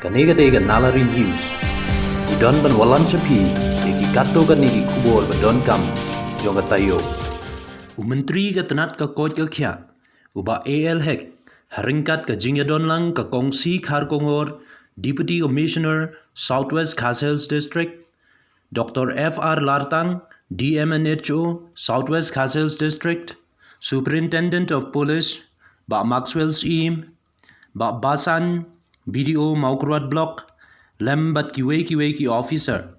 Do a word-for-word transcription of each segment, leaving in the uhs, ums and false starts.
Kane ka dei ka Nalari News. Ngi don ban wallam sha phi ïa ki katto katne ki khubor ba donkam jong ka taïew. U Myntri ka tnat ka koit ka khiah, u Bah A L Hek, ha ryngkat ka jingïadonlang ka Kong C Kharkongor, Deputy Commissioner, South West Khasi Hills District, Doctor F R Lartang, D M and H O, South West Khasi Hills District, Superintendent of Police, Bah Maxwell Syiem, Bah Basan, B D O Mawkyrwat Block, lem bad kiwei kiwei ki officer.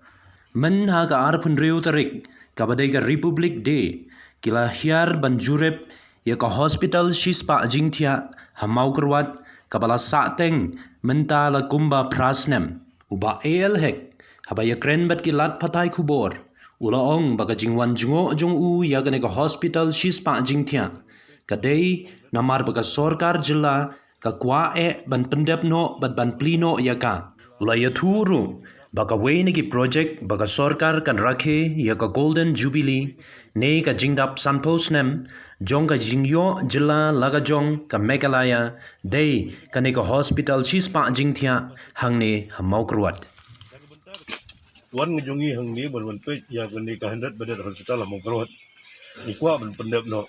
Mynha ka arphew hynriew tarik, kaba dei ka Republic Day, ki la hiar ban jurip ïa ka hospital shispah jingthiah ha Mawkyrwat, kaba la sah teng mynta la kumba phra snem. U Bah A L Hek, haba ïakren bad ki lad pathai khubor, u la ong ba ka jingwan jngoh jong u ïa kane ka hospital shispah jingthiah ka dei namar ba ka sorkar jylla ka kwah eh ban pyndep noh bad ban plie noh ïa ka. U la ïathuh ruh ba kawei na ki projek ba ka sorkar kan rakhe ïa ka Golden Jubilee ne ka jingdap sanphew snem jong ka jingïoh jylla la ka jong ka Meghalaya dei kane ka hospital shispah jingthiah hangne ha Mawkyrwat. Wan ngi jong ngi hangne ban wan peit ïa kane ka hundred bedded hospital ha Mawkyrwat. Ngi kwah ban pyndep noh.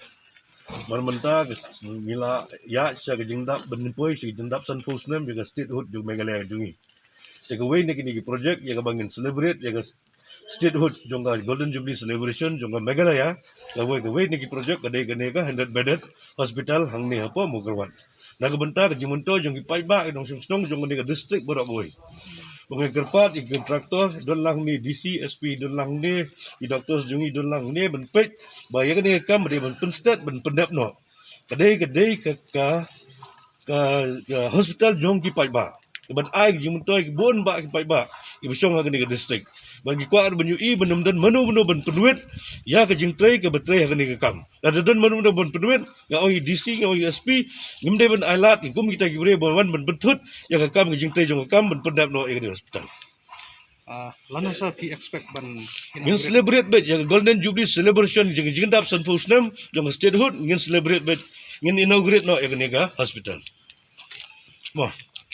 Mar mynta ka s-, ngi la ïa sha ka jingdap ban poi sha ka jingdap sanphew snem ïa ka statehood jong Meghalaya jong ngi. Te kawei na kine ki projek ïa kaba ngin celebrate ïa ka s-, statehood jong ka Golden Jubilee celebration jong ka Meghalaya. Kawei, kawei na ki projek ka dei kane ka hundred bedded hospital hangne hapoh Mawkyrwat. Na ka bynta ka jingmyntoi jong ki paidbah ki nongshong shnong jong kane ka district baroh kawei. Ba ngi kyrpad ïa ki contractor, don lang hangne D C, S P, don lang hangne ki doctors jong ngi, don lang hangne ban peit ba ïa kane ka kam ba dei ban pynsted ban pyndep noh. Ka dei, ka dei ka, ka, ka, ka hospital jong ki paidbah. Ban ai ka jingmyntoi ki bun bah ki paidbah kiba shong ha kane ka district. Ban ngi kwah ban ïohi ban ym don mano mano ban pynwit ïa ka jingtrei kaba trei ha kane ka kam. Lada don mano mano ban pynwit, nga ong ïa D C, nga ong ïa S P, ngim dei ban ai lad ïa kum kita ki briew ban wan ban pynthut ïa ka kam, ka jingtrei jong ka kam ban pyndep noh ïa kane ka hospital. Ah, lano sir phi expect ban Ngin celebrate beit ïa ka Golden Jubilee celebration jong ka jingdap sanphew snem jong ka statehood, ngin celebrate beit, ngin inaugurate noh ïa kane ka hospital. Mo.